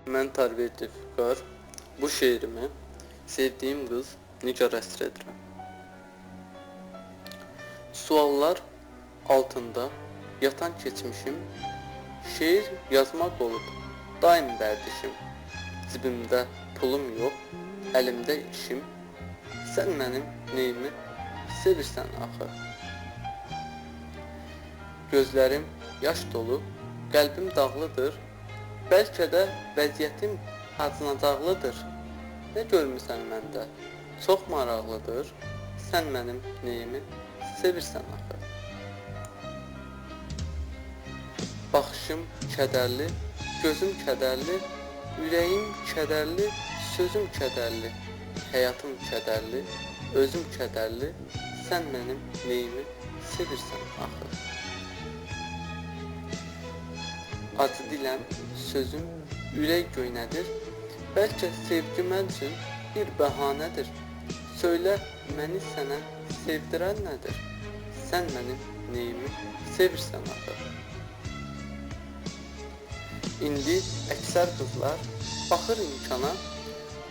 Mən Tarverdi Füqar bu şeirimi sevdiyim qız Nigar həsr edirəm. Suallar altında yatan keçmişim, şeir yazmaq olub daim vərdişim. Cibimdə pulum yox, əlimdə işim. Sən mənim neyimi sevirsən axı? Gözlərim yaş dolu, qəlbim dağlıdır. Bəlkə də vəziyyətim acınacaqlıdır. Nə görmüsən məndə? Çox maraqlıdır. Sən mənim neyimi sevirsən axı? Baxışım kədərli, gözüm kədərli, ürəyim kədərli, sözüm kədərli, həyatım kədərli, özüm kədərli. Sən mənim neyimi sevirsən axı? Acı diləm, sözüm ürək göynədir. Bəlkə sevgi mən üçün bir bəhanədir. Söylə, məni sənə sevdirən nədir? Sən mənim neyimi sevirsən axı? İndi əksər qızlar baxır imkana,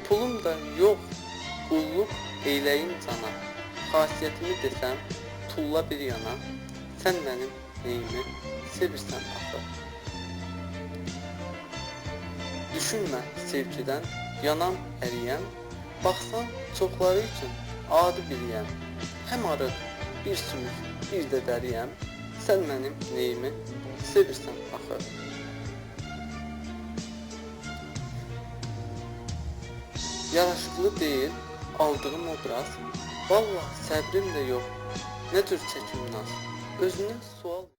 pulum da yox, qulluq eyləyim cana. Xasiyyətimi desəm, tulla bir yana, sən mənim neyimi sevirsən axı? Düşünmə sevgidən, yanam, əriyəm, baxsan çoxları üçün adi biriyəm. Həm arıq, bir sümük, bir də dəriyəm, sən mənim neyimi sevirsən axı? Yaraşıqlı deyil aldığım obraz, vallah səbrim də yox, nə cür çəkim naz, özünə sual.